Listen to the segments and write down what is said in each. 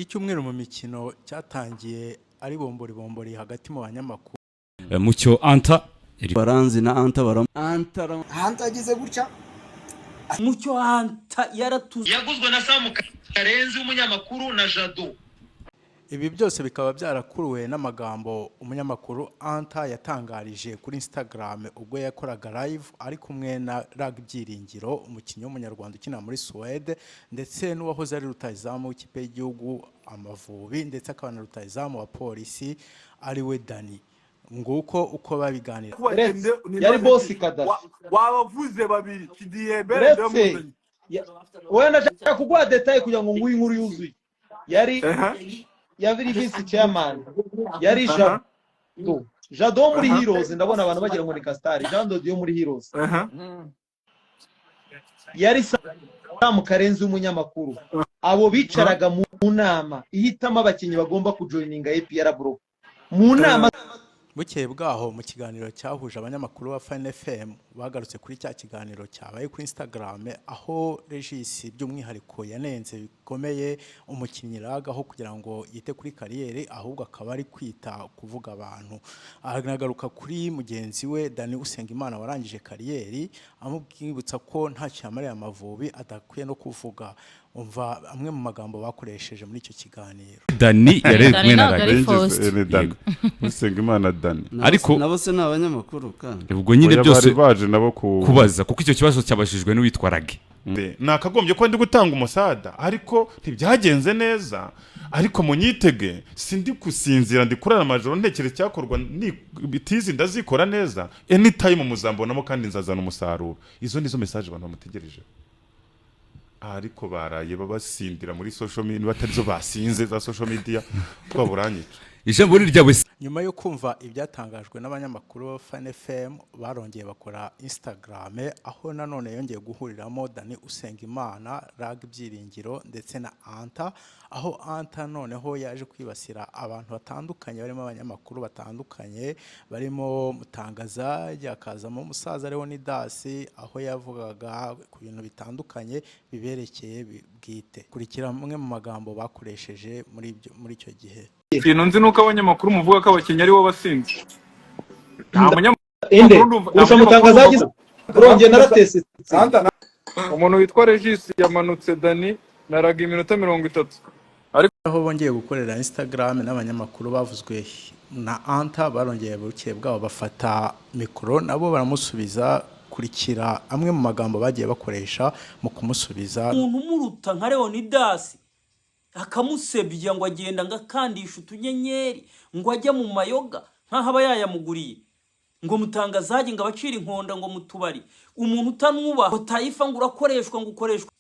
Icyumweru mu mikino cyatangiye ari bombori bombori hagati mu banyamakuru. Mucyo Anta. Baranzi na Anta bara Anta Hantu agize gutya. Mucyo Anta yaratuze. Yaguzwe na Samu Karenzi w'umunyamakuru na Jado. Ibi byose bikaba byarakuruwe n'amagambo umunyamakuru Anta yatangarije kuri Instagram ubwo yakoraga live ari kumwe na Rag Byiringiro, umukinnyi w'umunyarwanda ukina muri Suwede, ndetse n'uwahoze ari rutahizamu w'ikipe y'igihugu Amavubi, ndetse akaba na rutahizamu wa Polisi, ari we Dani. Nguko uko babiganira. Uretse yari bosi Kadafi. Wabavuze babiri Kidiyebere. Uretse wowe, ndashaka kuguha détails kugira ngo nguhe inkuru yuzuye. Yari yari vice chairman, yari Jado, Jado wo muri Heroes. Ndabona abantu bagira ngo ni Kasitari Jean Dodiyo muri Heroes. Yari Sam Karenzi w'umunyamakuru. Abo bicaraga mu nama ihitamo abakinnyi bagomba kujoininga APR, bro, mu nama. Bukeye bwaho, mu kiganiro cyahuje abanyamakuru ba Fine FM, bagarutse kuri cya kiganiro cyabaye kuri Instagram, aho Regis by'umwihariko yanenze bikomeye umukinnyi Raga, aho kugira ngo yite kuri carrière ahubwo akaba ari kwita kuvuga abantu. Anagaruka kuri mugenzi we Dani Usengimana warangije carrière, amubwibutsa ko ntacyo yamariye Amavubi, adakwiye no kuvuga. Umva amwe mu magambo bakoresheje muri icyo kiganiro. Dani yari ari Dani kumwe na ntabwo ari Rag. Faustin. Ni Dani Usengimana Dani. Nabo se ni abanyamakuru kandi? Ubwo nyine Oya, byose bari baje nabo ku kubaza, kuko icyo kibazo cyabajijwe n'uwitwa Rage. Nakagombye kuba ndi gutanga umusada, ariko ntibyagenze neza. Ariko munyitege, sindi gusinzira, ndi kurara amajoro ntekereza icyakorwa. Tizi ndazikora neza, anytime muzambonamo kandi nzazana umusaruro. Izo nizo message abantu bamutegereje, ariko baraye babasindira muri social media, batarizo basinze za social media twaburanyica. Ijambo ni ryawe. Nyuma yo kumva ibyatangajwe n'abanyamakuru ba Fine FM, barongeye bakora Instagram, aho nanone yongeye guhuriramo Dani Usengimana, Rag Byiringiro ndetse na Anta, aho Anta noneho yaje kwibasira abantu batandukanye barimo abanyamakuru batandukanye, barimo Mutangaza, hakazamo umusaza Leonidas, aho yavugaga ku bintu bitandukanye biberekeye bwite. Kurikira amwe mu magambo bakoresheje muri icyo gihe. Ikintu nzi ni uko abanyamakuru muvuga ko abakinnyi ari bo basinzi. Nta munyamakuru Inde ndumva, nta kurusha munyamakuru Mutangazaji? ndumva. Urongeye naratesetse. Umuntu witwa Regis yamanutse Dani na Raga iminota 30, ariko Aho bongeye gukorera Instagram n'abanyamakuru bavuzwe na Anta, barongeye bukeye bwabo bafata mikoro nabo baramusubiza. Kurikira amwe mu magambo bagiye bakoresha mu kumusubiza. Umuntu umuruta nka Leonidas akamusebya ngo agenda ngo akandisha utunyenyeri, ngo ajya mu mayoga nk'aho aba yayamuguriye, ngo Mutangazaje ngo abacira inkonda ngo mu tubari, umuntu utanubaha, ngo Tayifa ngo urakoreshwa, ngo ukoreshwa.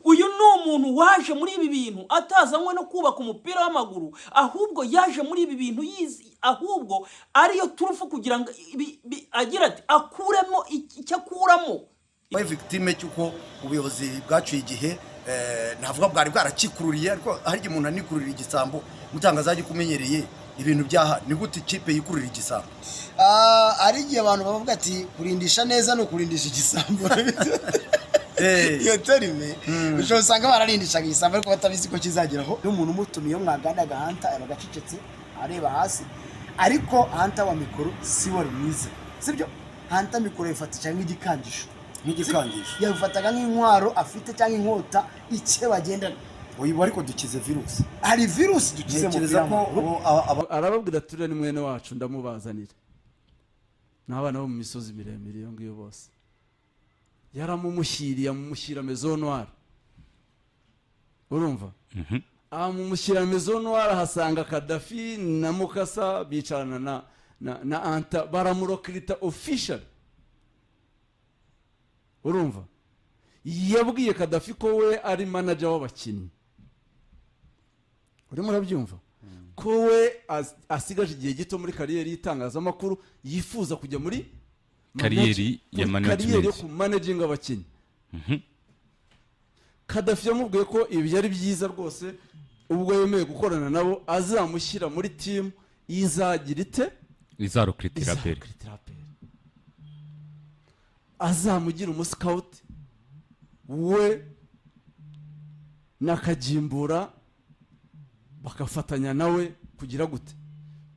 Uyu ni umuntu waje muri ibi bintu atazanywe no kubaka umupira w'amaguru, ahubwo yaje muri ibi bintu yizi, ahubwo ariyo turufu kugira ngo agira ati akuremo icyo akuramo. Wabaye victime cy'uko ubuyobozi bwacuye igihe, navuga bwari bwarakikururiye, ariko hari igihe umuntu anikururira igisambo. Mutangazaje, kumenyereye ibintu byaha, ni gute ikipe yikururira igisambo? Hari igihe abantu bavuga ati kurindisha neza ni ukurindisha igisambo. Iyo terme ushobora usanga bararindishaga igisambo ariko batabizi ko kizageraho. N'umuntu umutumiye, iyo mwaganiraga, Hanta yabaga acecetse areba hasi, ariko Hanta wa mikoro si wari mwiza, sibyo? Hanta mikoro yifatisha nk'igikangisho. Nk'igikangisho. Yabifataga nk'intwaro afite cyangwa inkota icye bagendana. Uyu ariko dukize virusi. Hari virusi dukize mu Ntekereza mupira ko w'amaguru. ubu Arababwira ati uriya ni mwene wacu, ndamubazanira, ni abana bo mu misozi miremire iyo ngiyo bose. Yaramumushyiriye, amumushyira Maison Noire, urumva, amumushyira Maison Noire, ahasanga Kadafi na Mukasa bicarana na Anta, baramurecruita official. Urumva, yabwiye Kadafi ko we ari manager w'abakinnyi, urimo urabyumva, ko we asigaje igihe gito muri carrière y'itangazamakuru, yifuza kujya muri Carrière ya muri management. Carrière yo kumanaginga abakinnyi. Kadafi yamubwiye ko ibi ari byiza rwose, ubwo yemeye gukorana nabo azamushyira muri team izagira ite? Izarecruitira APR. Izarecruitira APR, azamugira umuscout we na Kagimbura. Bagafatanya nawe kugira gute?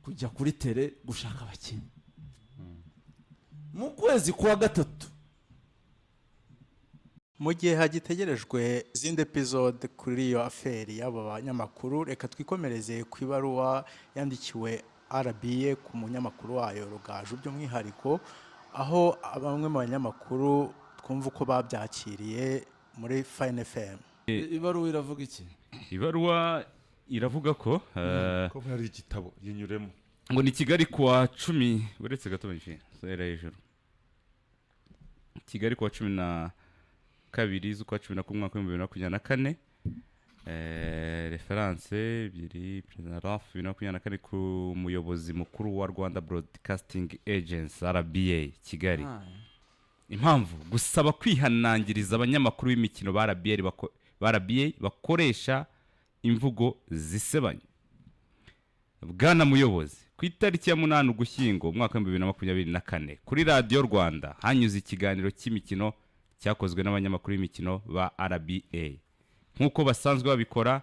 Kujya kuri terrain gushaka abakinnyi. Mu kwezi kwa gatatu. Mu gihe hagitegerejwe izindi episode kuri iyo affaire y'aba banyamakuru, reka twikomereze ku ibaruwa yandikiwe RBA ku munyamakuru wayo Rugaju by'umwihariko, aho bamwe mu banyamakuru twumva uko babyakiriye muri Fine FM. Ibaruwa iravuga iki? Ibaruwa iravuga ko Ko hari igitabo yinyuremo. Ngo ni Kigali kuwa 10, uretse gato magnifique, sohera hejuru. Kigali kuwa 12 z'ukwa 11 umwaka w'2024, référence 2 perezida RAF 2024, ku muyobozi mukuru wa Rwanda Broadcasting Agency, RBA, Kigali. Impamvu: gusaba kwihanangiriza abanyamakuru b'imikino ba RBA ba RBA bakoresha imvugo zisebanya. Bwana muyobozi, ku itariki ya 8 Ugushyingo umwaka w'2024, kuri Radiyo Rwanda hanyuze ikiganiro cy'imikino cyakozwe n'abanyamakuru b'imikino ba RBA nk'uko basanzwe babikora.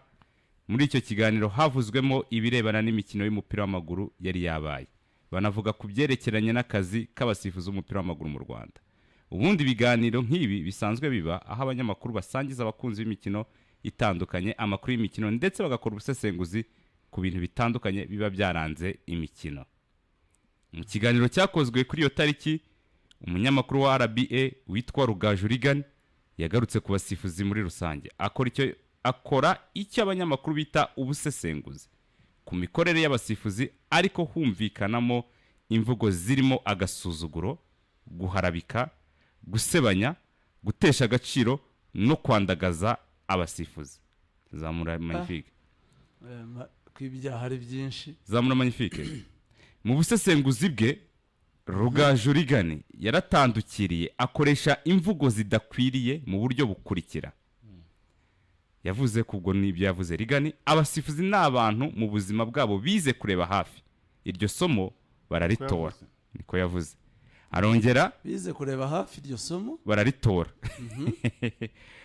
Muri icyo kiganiro havuzwemo ibirebana n'imikino y'umupira w'amaguru yari yabaye, banavuga ku byerekeranye n'akazi k'abasifuzi b'umupira w'amaguru mu Rwanda. Ubundi ibiganiro nk'ibi bisanzwe biba aho abanyamakuru basangiza abakunzi b'imikino itandukanye amakuru y'imikino, ndetse bagakora ubusesenguzi ku bintu bitandukanye biba byaranze imikino. Mu kiganiro cyakozwe kuri iyo tariki, umunyamakuru wa RBA witwa Rugaju Reagan yagarutse ku basifuzi muri rusange, akora icyo abanyamakuru bita ubusesenguzi ku mikorere y'abasifuzi, ariko humvikanamo imvugo zirimo agasuzuguro, guharabika, gusebanya, gutesha agaciro no kwandagaza abasifuzi. Zamura magnifique. Ko ibyaha ari byinshi. Zamura magnifique. Mu busesenguzi bwe, Rugaju Reagan yaratandukiriye akoresha imvugo zidakwiriye mu buryo bukurikira. Yavuze kubwo n'ibyo yavuze Reagan: abasifuzi ni abantu mu buzima bwabo bize kureba hafi, iryo somo bararitora. Yavuze. Niko yavuze. Arongera Bize kureba hafi, iryo somo bararitora.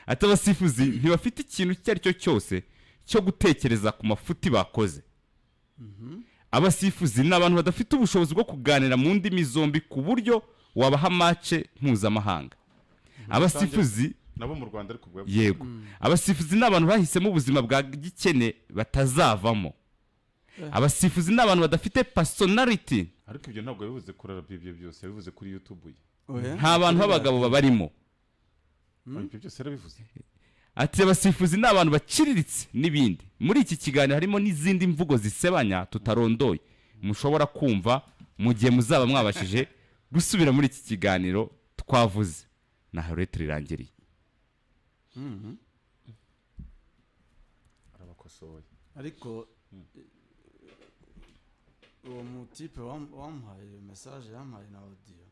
Ati abasifuzi ntibafite ikintu icyo ari cyo cyose cyo gutekereza ku mafuti bakoze. Abasifuzi ni abantu badafite ubushobozi bwo kuganira mu ndimi zombi ku buryo wabaha match mpuzamahanga. Abasifuzi Nabo mu Rwanda ariko ubwo. Yego. Abasifuzi ni abantu bahisemo ubuzima bwa gikene batazavamo. Abasifuzi ni abantu badafite personality. Ariko ibyo ntabwo yabivuze kuri RBA, ibyo byose yabivuze kuri YouTube ye. Oya. Nta bantu b'abagabo babarimo. Ibyo byose yarabivuze. Ati abasifuzi ni abantu baciriritse n'ibindi. Muri iki kiganiro harimo n'izindi mvugo zisebanya tutarondoye, mushobora kumva mu gihe muzaba mwabashije gusubira muri iki kiganiro twavuze. Naho rero rirangiriye. Arabakosoye. Ariko uwo mutipe wamuhaye iyo message, yamuhaye na audio,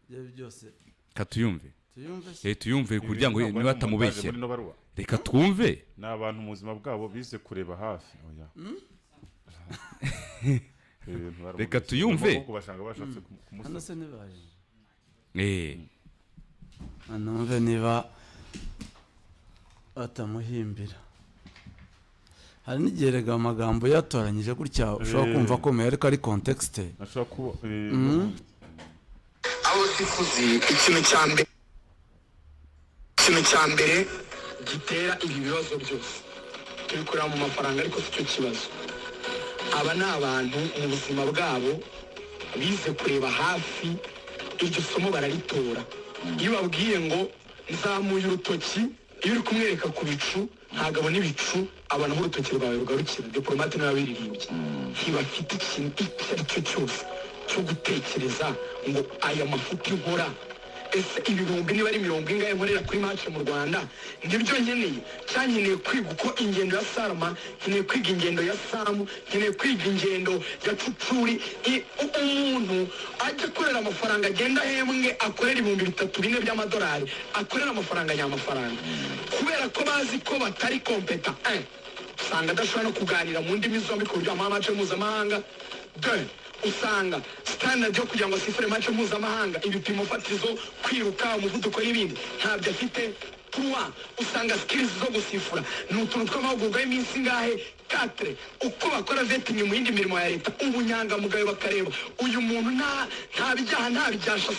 ibyo byose. Katuyumve. Tuyumve se? Eh, tuyumve kugira ngo Ibi ntabwo niba ari montage atamubeshyera. muri ino baruwa. Reka twumve. Ni abantu mu buzima bwabo bize kureba hafi, oya. Ibi bintu baramubeshye. Reka tuyumve. Ahubwo bashanga bashatse Hano kumuseka. se ntibaje? Eh. Numve niba batamuhimbira. Hari n'igihe rega amagambo yatoranyije gutya ushobora kumva akomeye, ariko ari contexte. Ashobora kuba Abasifuzi, ikintu cya mbere gitera ibi bibazo byose, tubikorera mu mafaranga, ariko si cyo kibazo. Aba ni abantu mu buzima bwabo bize kureba hafi, iryo somo bararitora. Iyo babwiye ngo nzamuye urutoki, iyo uri kumwereka ku bicu ntabwo abona ibicu, abona aho urutoki rwawe rugarukira. Diporomate niwe wabiririmbye. Ntibafite ikintu icyo ari cyo cyose cyo gutekereza ngo aya mafuti nkora, ese ibihumbi niba ari mirongo ingahe nkorera kuri match mu Rwanda nibyo nkeneye, cyangwa nkeneye kwiga uko ingendo ya Sarma, nkeneye kwiga ingendo ya Samu, nkeneye kwiga ingendo ya Cucuri. Umuntu ajya akorera amafaranga, agenda ahembwe, akorera 3000 4 by'amadolari, akorera amafaranga nyamafaranga, kubera ko bazi ko batari compétent. Usanga adashobora no kuganira mu ndimi zombi ku buryo bamuha match mpuzamahanga. Deux, usanga standard yo kugira ngo asifure match mpuzamahanga, ibipimo fatizo, kwiruka, umuvuduko n'ibindi, ntabyo afite. Trois, usanga skills zo gusifura ni utuntu tw'amahugurwa y'iminsi ingahe? Quatre, uko bakora vetting mu yindi mirimo ya leta, ubunyangamugayo, bakareba uyu muntu nta byaha, nta byasha,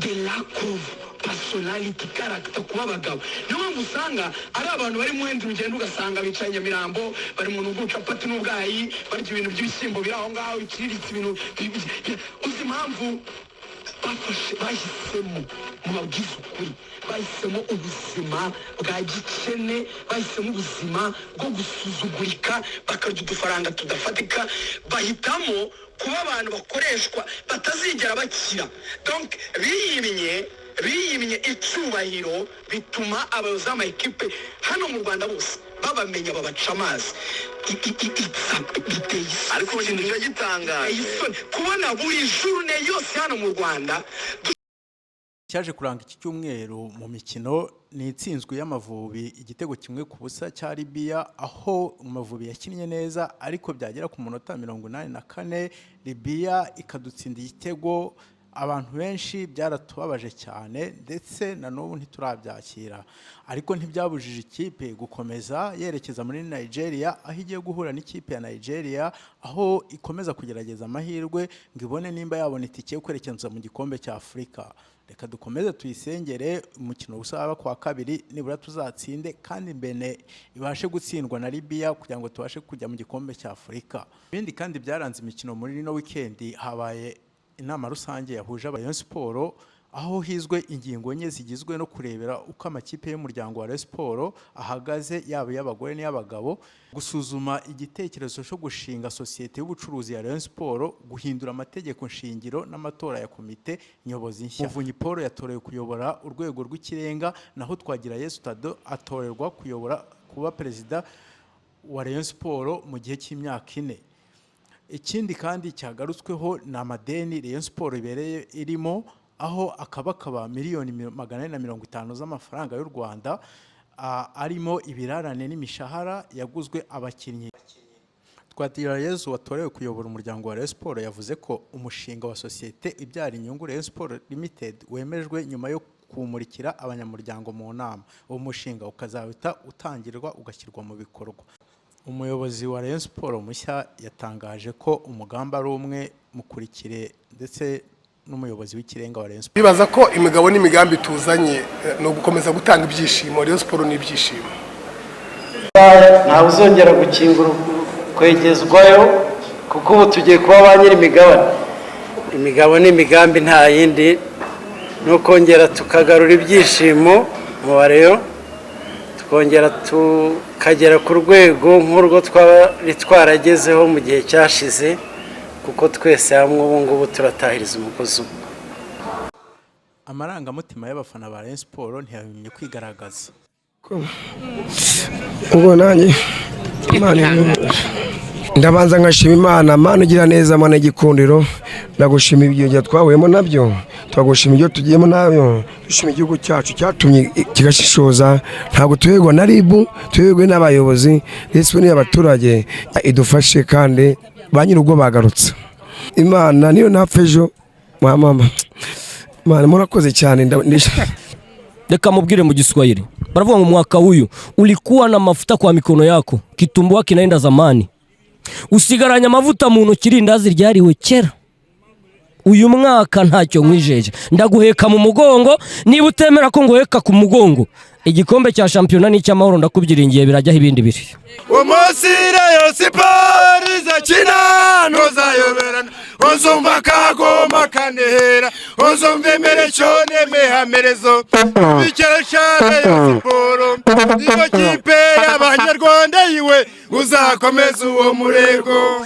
the lack of personality, character, kuba abagabo. Niyo mpamvu usanga ari abantu bari mu wenda urugendo, ugasanga bicaye Nyamirambo, bari mu bw'ubucapati n'ubwayi, barya ibintu by'ibishyimbo biri aho ngaho biciriritse, ibintu uzi impamvu bafashe, bahisemo, mubabwize ukuri, bahisemo ubuzima bwa gikene, bahisemo ubuzima bwo gusuzugurika, bakarya udufaranga tudafatika, bahitamo kuba abantu bakoreshwa batazigera bakira. Donc biyimye icyubahiro, bituma abayobozi b'amakipe hano mu Rwanda bose babamenya, babaca amazi. Biteye isoni. Ariko ubu ikintu kiba gitangaje. Biteye isoni kubona buri journée yose hano mu Rwanda. Cyaje kuranga iki cyumweru mu mikino ni intsinzwi y'Amavubi igitego 1-0 cya Libya, aho Amavubi yakinnye neza, ariko byagera ku munota 84 Libya ikadutsinda igitego. Abantu benshi byaratubabaje cyane, ndetse na n'ubu ntiturabyakira, ariko ntibyabujije ikipe gukomeza yerekeza muri Nigeria, aho igiye guhura n'ikipe ya Nigeria, aho ikomeza kugerageza amahirwe ngo ibone nimba yabona itike yo kwerekeza mu gikombe cya Afurika. Reka dukomeze tuyisengere, umukino uzaba ku wa kabiri nibura tuzatsinde, kandi mbene ibashe gutsindwa na Libya kugira ngo tubashe kujya mu gikombe cya Afurika. Ibindi kandi byaranze imikino muri ino weekend, habaye inama rusange yahuje aba Rayon Sport, aho hizwe ingingo enye zigizwe no kurebera uko amakipe y'umuryango wa Rayon Sport ahagaze, yaba iy'abagore n'iy'abagabo, gusuzuma igitekerezo cyo gushinga sosiyete y'ubucuruzi ya Rayon Sport, guhindura amategeko nshingiro n'amatora ya komite nyobozi nshya. Muvunyi Paul yatorewe kuyobora urwego rw'ikirenga, naho Twagirayezu Tado atorerwa kuyobora kuba perezida wa Rayon Sport mu gihe cy'imyaka 4. Ikindi kandi cyagarutsweho ni amadeni Rayon Sport ibereye irimo, aho akabakaba miliyoni 450 z'amafaranga y'u Rwanda, arimo ibirarane n'imishahara yaguzwe abakinnyi. Twagirayezu watorewe kuyobora umuryango wa Rayon Sport yavuze ko umushinga wa sosiyete ibyara inyungu Rayon Sport Limited wemejwe nyuma yo kuwumurikira abanyamuryango mu nama. Uwo mushinga ukazahita utangirwa ugashyirwa mu bikorwa. Umuyobozi wa Rayon Sport mushya yatangaje ko umugambi ari umwe, mukurikire, ndetse n'umuyobozi w'ikirenga wa Rayon Sport. Bibaza ko imigabo n'imigambi tuzanye ni ugukomeza gutanga ibyishimo. Rayon Sport ni ibyishimo. Ntawe uzongera gukingura kwegezwayo, kuko ubu tugiye kuba ba nyir'imigabane. Imigabo n'imigambi nta yindi, ni ukongera tukagarura ibyishimo mu bareyo, tukongera tukagera ku rwego nk'urwo twari twaragezeho mu gihe cyashize, kuko twese hamwe ubu ngubu turatahiriza umugozi umwe. Amarangamutima y'abafana ba Rayon Sport ntiyabimye kwigaragaza. Ubwo nanjye Imana inyumvise. Ndabanza nkashima Imana. Mana ugira neza, Mana igikundiro, ndagushima ibyo twahuyemo nabyo, turagushima ibyo tugiyemo nabyo, dushima igihugu cyacu cyatumye kigashishoza. Ntabwo tuyoberwa na RIB, tuyoberwe n'abayobozi ndetse n'abaturage. Idufashe kandi ba nyir'urugo bagarutse. Imana niyo ntapfa ejo mama. Imana murakoze cyane. Reka mubwire mu Giswahili. Baravuga ngo mwaka huyu ulikuwa na mafuta kwa mikono yako, kitumbua kinaenda zamani. Usigaranye amavuta mu ntoki, irindazi ryariwe kera. Uyu mwaka ntacyo nkwijeje, ndaguheka mu mugongo. Niba utemera ko nguheka ku mugongo, igikombe cya shampiyona n'icy'amahoro ndakubyiringiye, birajyaho ibindi biri. Umunsi Rayon Sport izakina ntuzayoberana, uzumva akagoma kanehera, uzumva imirishyo n'imihamirizo bikesha Rayon Sport, niyo kipe y'Abanyarwanda yiwe uzakomeza uwo murego.